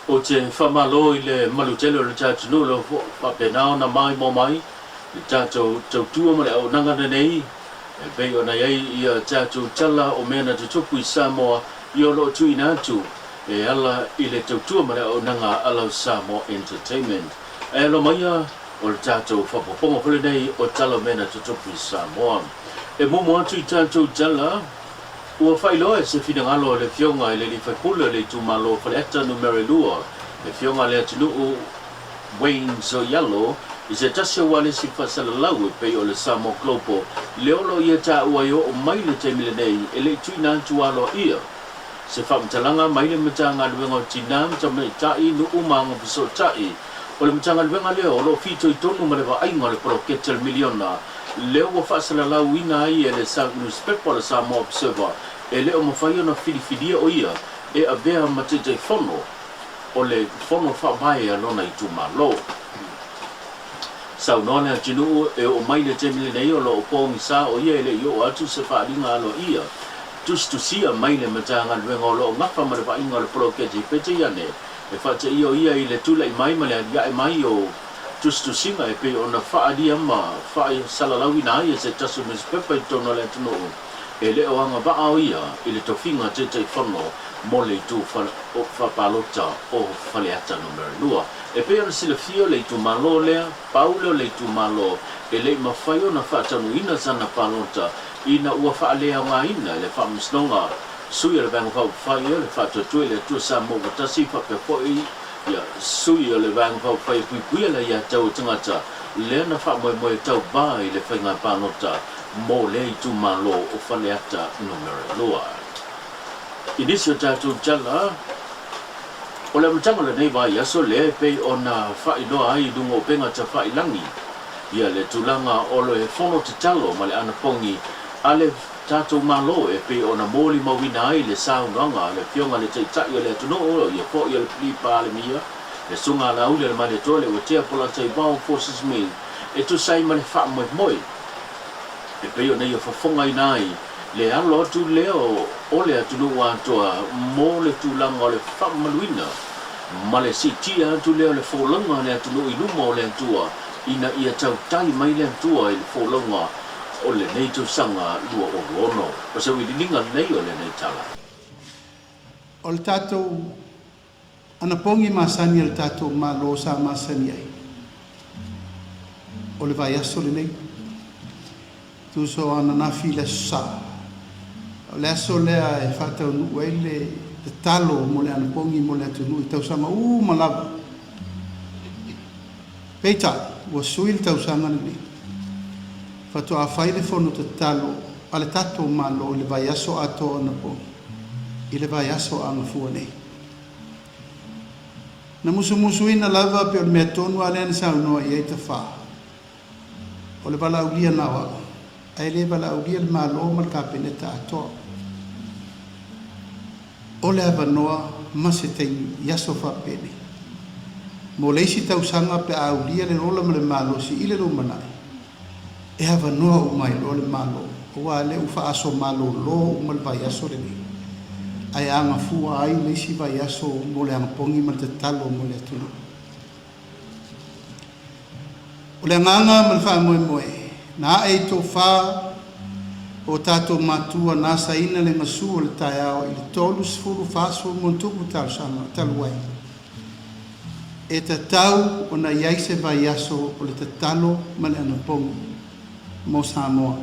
Ou te faamalo i le malu tele o le tatou o lo o faapena ona maimoa mai i le tatou tautua ma le auaunaga lenei e pei ona i ai ia tatou tala o mea na tutupu i Samoa ia o lo o tuuina atu e ala i le tautua ma le auaunaga a lau Samoa Entertainment. Ae alo maia o le tatou faaopoopoga foi lenei o tala o mea na tutupu i Samoa. E muamua atu i tatou tala, Ua faailoa e se finagalo o le Afioga i le Alii Faipule o le Itumalo o Faleata Numera 2, le Afioga a Leatinuu Wayne Soialo, i se tasi o ualesi faasalalau e pei o le Samoa Global, lea o lo o ia taua e oo mai le taimi lenei e le i tuuina atu aloaia se faamatalaga mai le Matagaluega o Tina ma Tamaitai, Nuu ma Agafesootai. O le Matagaluega lea o lo o fitoitonu ma le vaaiga o le poloketi o le miliona lea ua faasalalauina ai e le nusipepa o le Samoa Observer, e le o mafai ona filifilia o ia e avea ma Taitaifono o le Fono Faavae a lona itumalo. Saunoa le atunuu e oo mai le taimi lenei o lo o pogisa o ia e le i oo atu se faaaliga aloaia tusitusia mai le Matagaluega o lo o gafa ma le vaaiga o le poloketi peitai ane e faateia o ia i le tulai mai ma le aliae mai o tusitusiga e pei ona faaalia ma faasalalauina ai e se tasi o nusipepa i totonu o le atunuu, e le o agavaa o ia i le tofiga Taitaifono mo le itu faapalota o Faleata Numera 2. E pei ona silafia o le itumalo lea, pau lea o le itumalo e le i mafai ona faataunuuina sana palota ina ua faaleaogaina e le Faamasinoga Sui o le Vaega Faaupufai o le Faatuatua i le Atua Samoa Ua Tasi faapea foi Ia, sui o le Vaega Faaupufai e Puipuia le Aiatatau a Tagata, lea na faamoemoe tauva i le faiga palota mo lea itumalo o Faleata Numera 2. I nisi o tatou tala, o le amataga o lenei vaiaso lea e pei ona faailoa ai i luga o upega tafailagi ia le tulaga o le fono tatalo ma le anapogi a le tatou Malo e pei ona molimauina ai le saunoaga a le Afioga i le Taitai o le atunuu, o ia foi o le Pli Palemia, le Susuga a Laauli o le Malietoa Leuatea Polataivao Fosi Smith, e tusa ai ma le faamoemoe e pei ona ia fofogaina ai le alo atu lea o le atunuu atoa mo le tulaga o le faamamaluina ma le siitia atu lea o le folauga a le atunuu i luma o le Atua ina ia tautai mai le Atua i le folauga o lenei tausaga 26. O se uililiga lenei o lenei tala. O le tatou anapogi masani a le tatou Malo sa masani ai, o le vaiaso lenei, tusa o ananafi i le Aso Sa. O le aso lea e faataunuu ai le tatalo mo le anapogi mo le atunuu i tausaga uma lava. Peitai, ua sui le tausaga lenei. Faatoa fai le fono tatalo a le tatou Malo i le vaiaso atoa anapo i le vaiaso a Gafua nei. Na musumusuina lava pei o le mea tonu lava lea na saunoa i ai Tafā, o le valaaulia na o au, ae le valaaulia le Malo ma le Kapeneta atoa. O le avanoa ma se taimi i aso faapenei. Mo le isi tausaga pe a aulia le ola ma le malosi i le lumanai, e avanoa uma ai loa le Malo, aua lea ua faaaso malolo uma le vaiaso lenei, ae agafua ai le isi vaiaso mo le anapogi ma le tatalo mo le atunuu. O le agaga ma le faamoemoe, na ae i tofa o tatou matua na asaina le gasu o le taeao i le 30 40+ tausaga talu ai, e tatau ona i ai se vaiaso o le tatalo ma le anapogi mo Samoa.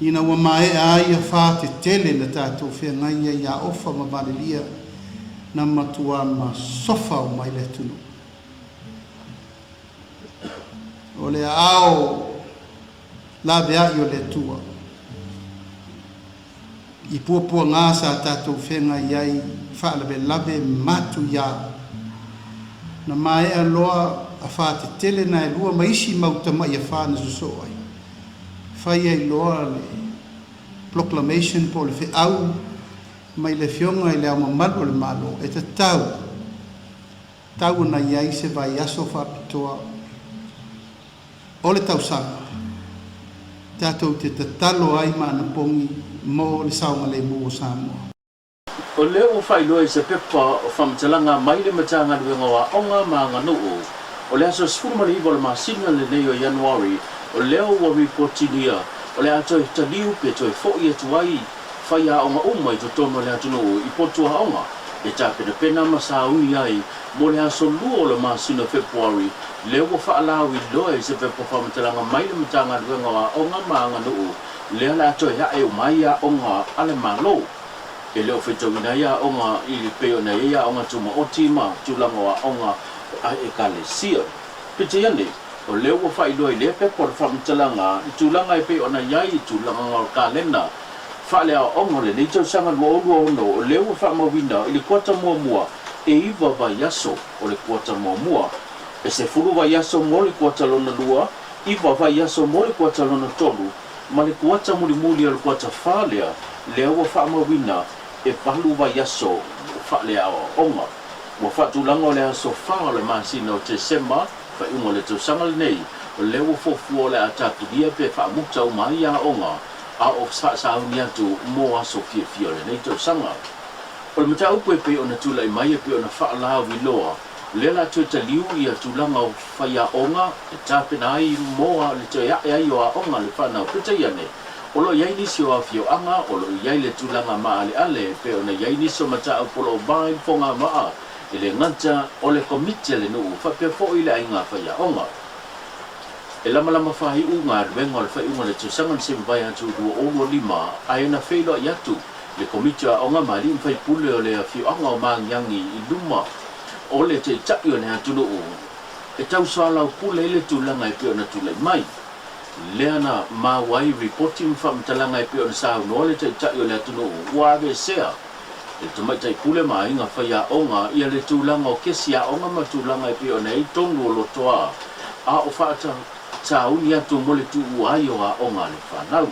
Ina ua maea ai afa tetele na tatou feagai ai ia Ofa ma Valelia, na matua masofa uma ai le atunuu. O le aao laveai o le Atua i puapuaga sa tatou feagai ai i faalavelave matuia. Na maea loa afa tetele na e lua ma isi mau tama'i afa na sosoo ai. Fai ai loa le proclamation po o le feau mai le Afioga i Le Ao Mamalu o le Malo e tatau tau ona i ai se vaiaso faapitoa o le tausaga tatou te tatalo ai ma anapogi mo le saogalemu o Samoa. O lea ua faailoa i se pepa o faamatalaga mai le Matagaluega o Aoga ma Aganuu o le aso 19 o le masina lenei o Ianuari, o lea ua ripotilia o le a toe taliu pe toe fo'i atu ai faiaoga uma i totonu o le atunuu i potu aoga e tapenapena ma sauni ai mo le aso 2 o le masina o Fepuari. Lea ua faalauiloa i se pepa faamatalaga mai le Matagaluega o Aoga ma Aganuu lea o le a toe a'e uma ai aoga a le Malo. E le o faitauina ai aoga i pei ona i ai aoga tumaoti ma tulaga o aoga a Ekalesia. Peitai ane, o lea ua faailoa i lea pepa o le faamatalaga i tulaga e pei ona i ai i tulaga o le kalena faaleaoaoga o lenei tausaga 2026, o lea ua faamauina i le kuata muamua e 9 vaiaso o le kuata muamua, e 10 vaiaso mo le kuata lona lua, 9 vaiaso mo le kuata lona tolu, ma le kuata mulimuli o le kuata fa lea, lea ua faamauina e 8 vaiaso faaleaoaoga. Ua faatulaga o le aso 4 o le masina o Tesema, faaiuga o le tausaga lenei, o lea ua fuafua o le a tapulia pe faamuta uma ai aoga a o faasauni atu mo aso fiafia o lenei tausaga. O le mataupu e pei ona tulai mai e pei ona faalauiloa, lea la toe taliu ia tulaga o faiaoga e tapena ai mo le toe a'e ai o aoga a le fanau. Peitai ane, o lo o i ai nisi o afioaga o lo o i ai le tulaga maaleale e pei ona i ai nisi o mataupu o lo o va i le fogamaa e le gata o le komiti a le nuu faapea foi le aiga faiaoga. E lamalama faaiu galuega o le faaiuga o le tausaga na semavae atu 2025, ae na feiloai atu le Komiti o Aoga ma Alii ma Faipule o le afioaga o Magiagi i luma o le Taitai o le atunuu e tausoalaupule ai le tulaga e pei ona tulai mai. Lea na maua ai ripoti ma faamatalaga e pei ona saunoa le Taitai o le atunuu ua aveesea e le Tamaitai Pule ma aiga faiaoga ia le tulaga o kesi aoga ma tulaga e pei ona i ai tonu o lotoa a o faatauni atu mo le tuua ai o aoga a le fanau.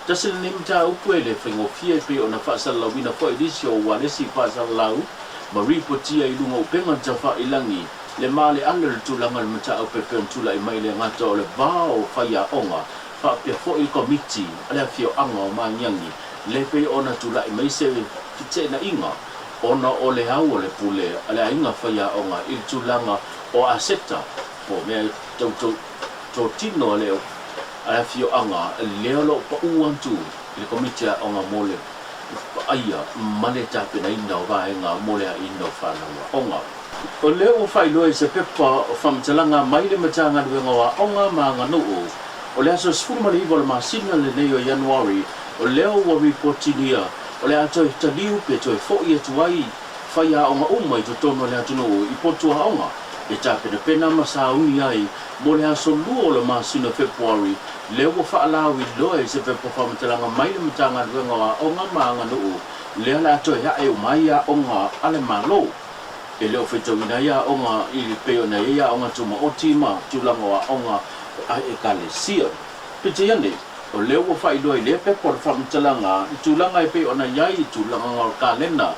Tasi lenei mataupu e le faigofie e pei ona faasalalauina foi i nisi o ualesi faasalalau ma ripotia i luga o upega tafailagi le maaleale o le tulaga o le mataupu e pei ona tulai mai le gata o le va o faiaoga faapea foi le komiti a le afioaga o Magiagi le pei ona tulai mai se feteenaiga ona o le au o le pule a le aiga faiaoga i le tulaga o aseta po o mea tau totino a le afioaga lea o lo o paʻu atu i le Komiti Aoga mo le Vaaia ma le Tapenaina o Vaega mo le Aina o Fanau Aoga. O lea ua faailoa i se pepa o faamatalaga mai le Matagaluega o Aoga ma Aganuu o le aso 19 o le masina lenei o Ianuari, o lea ua ripotilia o le a toe taliu pe toe fo'i atu ai faiaoga uma i totonu o le atunuu i potu aoga e tapenapena ma sauni ai mo le aso 2 o le masina o Fepuari. Lea ua faalauiloa i se pepa faamatalaga mai le Matagaluega o Aoga ma Aganuu lea o le a toe a'e uma ai aoga a le Malo. E le o faitauina ai aoga i pei ona i ai aoga tumaoti ma tulaga o aoga a Ekalesia. Peitai ane, o lea ua faailoa i lea pepa o le faamatalaga i tulaga e pei ona i ai i tulaga o le kalena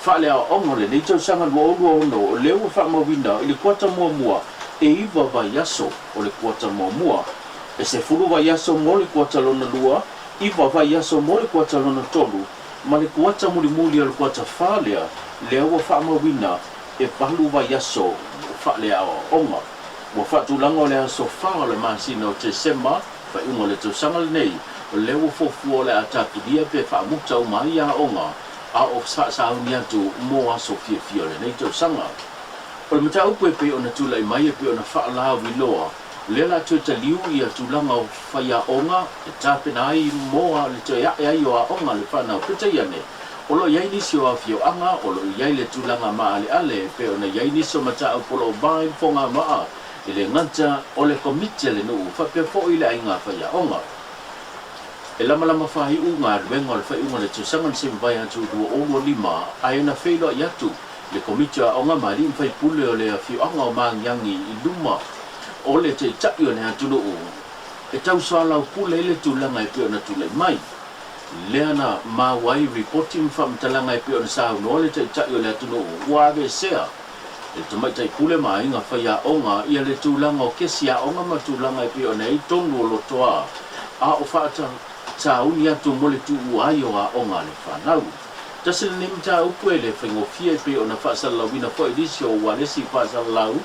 faaleaoaoga o lenei tausaga 2026, o lea ua faamauina i le kuata muamua e 9 vaiaso o le kuata muamua, e 10 vaiaso mo le kuata lona lua, 9 vaiaso mo le kuata lona tolu, ma le kuata mulimuli o le kuata fa lea, lea ua faamauina e 8 vaiaso faaleaoaoga. Ua faatulaga o le aso 4 o le masina o Tesema, faaiuga o le tausaga lenei, o lea ua fuafua o le a tapulia pe faamuta uma ai aoga a o faasauni atu mo aso fiafia o lenei tausaga. O le mataupu e pei ona tulai mai e pei ona faalauiloa, lea la toe taliu ia tulaga o faiaoga e tapena ai mo le toe a'e ai o aoga a le fanau. Peitai ane, o lo o i ai nisi o afioaga o lo o i ai le tulaga maaleale e pei ona i ai nisi o mataupu o lo o va i le fogamaa e le gata o le komiti a le nuu faapea foi le aiga faiaoga. E lamalama faaiu galuega o le faaiuga o le tausaga na semavae atu 2025, ae na feiloai atu le Komiti o Aoga ma Alii ma Faipule o le afioaga o Magiagi i luma o le Taitai o le atunuu e tausoalaupule ai le tulaga e pei ona tulai mai. Lea na maua ai ripoti ma faamatalaga e pei ona saunoa le Taitai o le atunuu ua aveesea e le Tamaitai Pule ma aiga faiaoga ia le tulaga o kesi aoga ma tulaga e pei ona i ai tonu o lotoa a o faatauni atu mo le tuua ai o aoga a le fanau. Tasi lenei mataupu e le faigofie e pei ona faasalalauina foi i nisi o ualesi faasalalau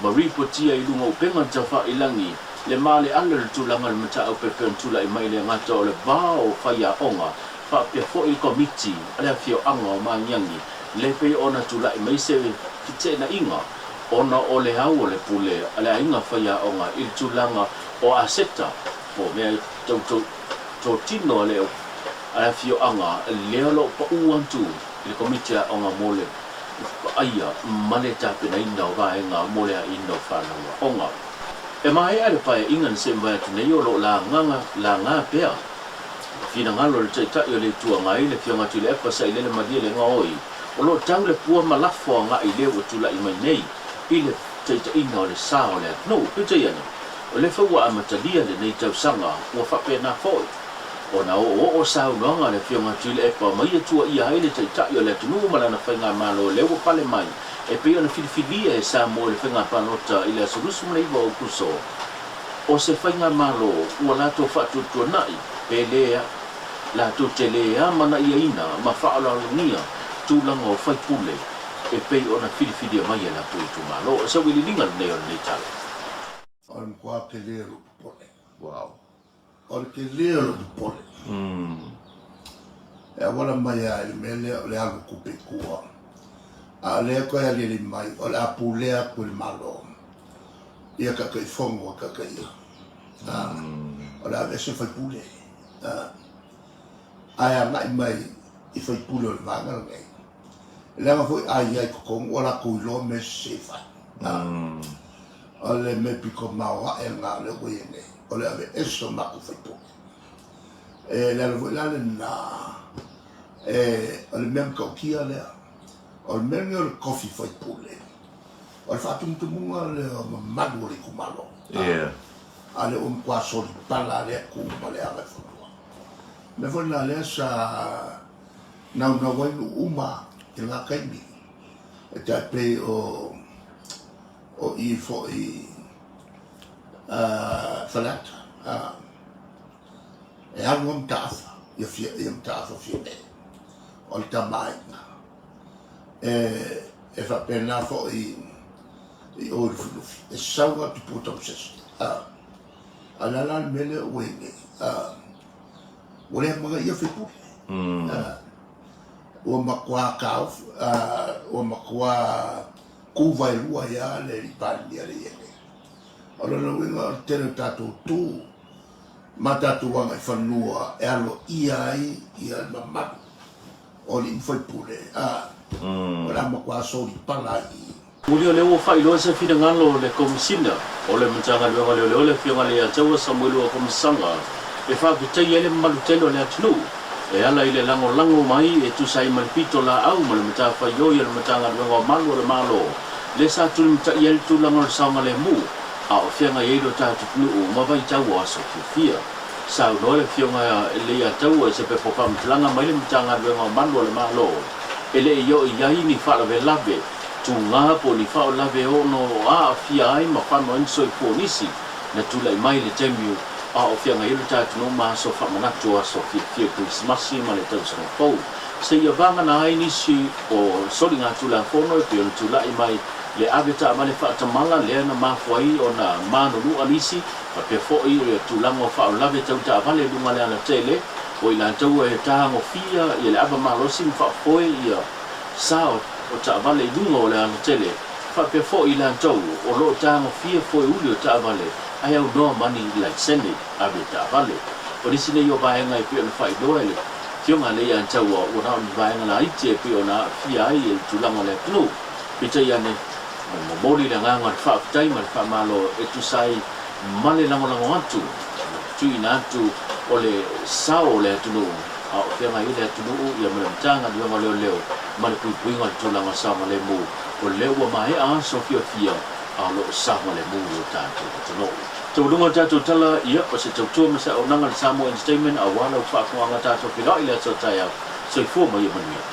ma ripotia i luga o upega tafailangi le maaleale o le tulaga o le mataupu e pei ona tulai mai le gata o le va o faiaoga faapea foi le komiti a le afioaga o Magiagi le pei ona tulai mai se feteenaiga ona o le au o le pule a le aiga faiaoga i le tulaga o aseta po o mea tau totino a le afioaga lea o lo o paʻu atu i le Komiti Aoga mo le Vaaia ma le Tapenaina o Vaega mo le Aina o Fanau Aoga. E maea le paeaiga na seʻi mavae atu nei o lo o lagaga laga pea finagalo o le Taitai o le Itu Agai, le Afioga Tuilaepa Sailele Malie Legaoi, o lo o tau le pua ma lafo agai lea ua tulai mai nei i le taitaiga o le sa o le atunuu. Peitai ane, o lea foi ua amatalia lenei tausaga ua faapena foi ona oooo saunoaga a le Afioga Tuilaepa ma ia tuuaia ai le Taitai o le atunuu ma lana faigamalo lea ua pale mai e pei ona filifilia e Samoa i le faiga palota i le aso 29 o Aokuso o se faigamalo ua latou faatuatuanai pe le latou te le amanaiaina ma faaaloalogia tulaga o faipule e pei ona filifilia mai e latou itumalo. O se auiliiliga lenei o lenei tala. O le matua tele o lou popole. Wow. O le tele o lou popole. E auala mai lava i le mea lea o le alu o tupe i tua. A o lea e toe aliali mai o le a pulea atu e le Malo ia Taitaifono a Taitaia. O le a aveese faipule. Ae agai mai i faipule o le vaega lenei. Leaga foi a i ai i totonu ua latou iloa mea sese e fai. O le mea pito maoae lena o lea ua i ai nei, o le aveese o matou faipule. E le ala foi la lena, e, o le mea matautia lea. O le mea lenei o le tofi faipule, o le faatumutumuga lea o mamalu o le itumalo. Yeah. A lea ua matua solipala lea tu ma le agaifanua. O le mea foi lena lea sa naunau ai nuu uma i lena taimi, e tai pei o o i foi Faleata, e alu lava Mataafa, ia fia, ia Mataafa Fiame, o le Tama a Aiga. E, e faapena foi i o i Lufilufi, e sau lava Tupua Tamasese. A o le a la le mea lea ua i ai nei? Ua le amanaia sui usufono. Ua matua taofi, ua matua tu vaelua ai lava le Alii Palemia lea e i ai nei. O lona uiga o le tele o tatou tu ma tatou agaifanua e aloaia ai ia le mamalu o alii ma faipule, o le a matua solipala ai i i. Muli o lea ua faailoa se finagalo o le Komesina o le Matagaluega o Leoleo le Afioga Leiataua Samuelua Komasaga e faafetaia ai le mamalu tele o le atunuu e ala i le lagolago mai e tusa ai ma le pitolaau ma le matafaioi a le Matagaluega o Malu o le Malo lea sa tulimataia ai le tulaga o le saogalemu a o feagai ai lo tatou atunuu ma vaitau o aso fiafia. Saunoa le Afioga Leiataua i se pepa faamatalaga mai le Matagaluega o Malu o le Malo e le i oo i ai ni faalavelave tuga po o ni faalavelave e ono aafia ai ma fano ai ni soifua o nisi na tulai mai i le taimi a o feagai ai lo tatou atunuu ma aso faamanatu o aso fiafia o Kerisimasi ma le tausaga fou seia vagana ai nisi o soligatulafono e pei ona tulai mai le ave taavale faatamala lea na mafua ai ona manulua nisi faapea foi le tulaga o faalavelave tau taavale i luga o le alatele o i latou e tagofia ia le ava malosi ma faafoe ia sa o taavale i luga o le alatele, faapea foi i latou o lo o tagofia foeuli o taavale ae aunoa ma ni laisene ave taavale. O nisi nei o vaega e pei ona faailoa e le Afioga a Leiataua ua na o ni vaega laiti e pei ona aafia ai le tulaga o le atunuu. Peitai ane, ua momoli le agaga o le faafetai ma le faamalo e tusa ai ma le lagolago atu ma le tuuina atu o le sao o le atunuu a o feagai ai le atunuu ia ma le Matagaluega o Leoleo ma le puipuiga o le tulaga saogalemu o lea ua maea aso fiafia a o lo o saogalemu lo tatou atunuu. Taualuga o le tatou tala, ia, o se tautua ma se auaunaga a le Samoa Entertainment aua lau faafofogaaga tatou feiloai i le aso a taeao. Soifua ma ia manuia.